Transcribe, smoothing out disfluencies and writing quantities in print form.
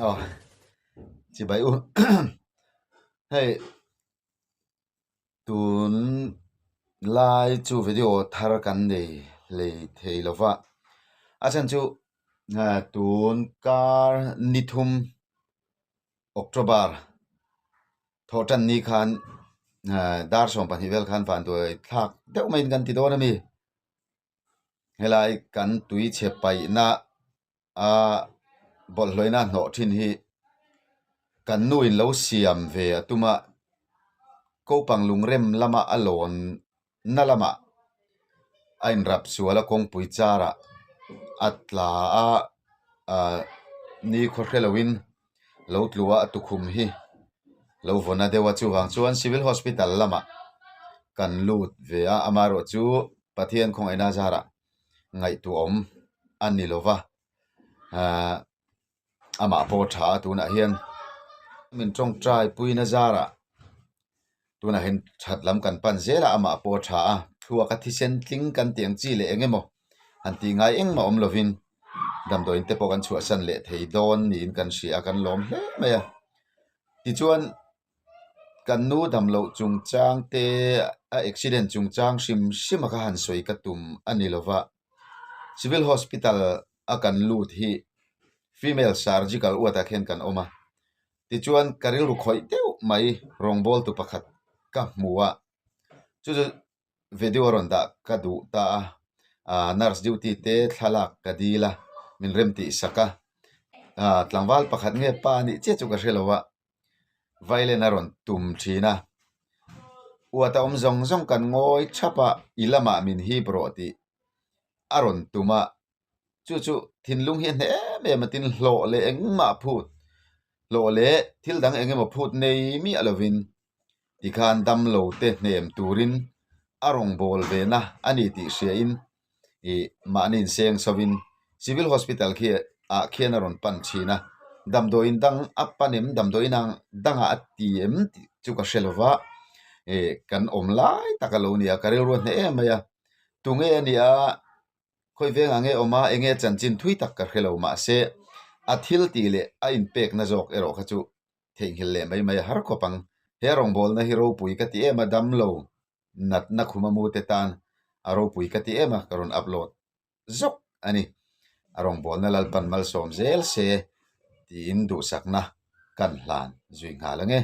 Aw chibai u hei tun lai chu video thar kan nei hlei thei lo va a chhan chu tun kar ni thum October thawh tan ni khan dar 12 vel khan vanduai thlak deuh maiin kan ti dawn a mi helai kan tui chhe paihna a bawlhhlawhna hnawh thin hi kan nu in lo siam ve a tum a kopang lungrem lama a lawn na lamah a inrap sual a kawngpui char ah a tla a ah ni khaw hre lo in lo tlu a a tukhum hi lo vaw na deuh a chuvang chuan civil hospital lamah kan lut ve a amaherawh chu Pathian khawngaihna zarah ngaihtuahawm a ni lo va ahh amah pawh a tha a tunah hian min tawngtai puina zarah tunah hian that lam kan pan zel a amah pawh a tha a thluak a thisen tling kan tih ang chi leh eng emaw han tih ngai engmah awm lovin damdawiin te pawh kan chhuahsan leh thei dawn niin kan hria a kan lawm hle mai a tichuan Kan nu dam loh chungchang te a accident chungchang hrim hrim a kha han sawi ka tum a ni lova, Civil Hospital a kan lut hi female surgical ward ah khian kan awm a, tichuan ka rilru khawih deuh mai rawngbawltu pakhat ka hmu a, chu chu video a rawn dah ka duh ta a, ah nurse duty te thlalak ka dil a, min rem tih sak a, ah tlangval pakhat nge pa a nih chiah chu ka hre lo a. Violin a rawn tum thin a, uat a awm zawng zawng kan ngawi thap a, i lamah min hip rawh tih a rawn tum a, chu chu thinlung hi a hneh em em a tin hlawh leh engmah phut hlawh leh thil dang eng emaw phut nei miah lovin tikhan damlo te hnem turin a rawngbâwl ve na a ni tih hriain ih mahni inseng chhovin civil hospital khi ah khian a rawn pan thin a damdawiin dang a pan em damdawiin ang dangah a ti em tih chu ka hre lo va ih kan awm lai tak a lo ni a ka rilru a hneh em mai a tunge a nih a khawi vengah nge awm a eng nge chanchin thui tak ka hre lo mahse a thil tih leh a inpekna zawk erawh kha chu theihnghilh leh mai mai a har khawp ang he rawngbawlna hi ropui ka ti em a damlo natna khuma mute tan a ropui ka ti em a, ka rawn upload zawk a ni. A rawngbawlna Lalpan malsawm zel se tiin duhsakna kan hlan zui nghal ang e.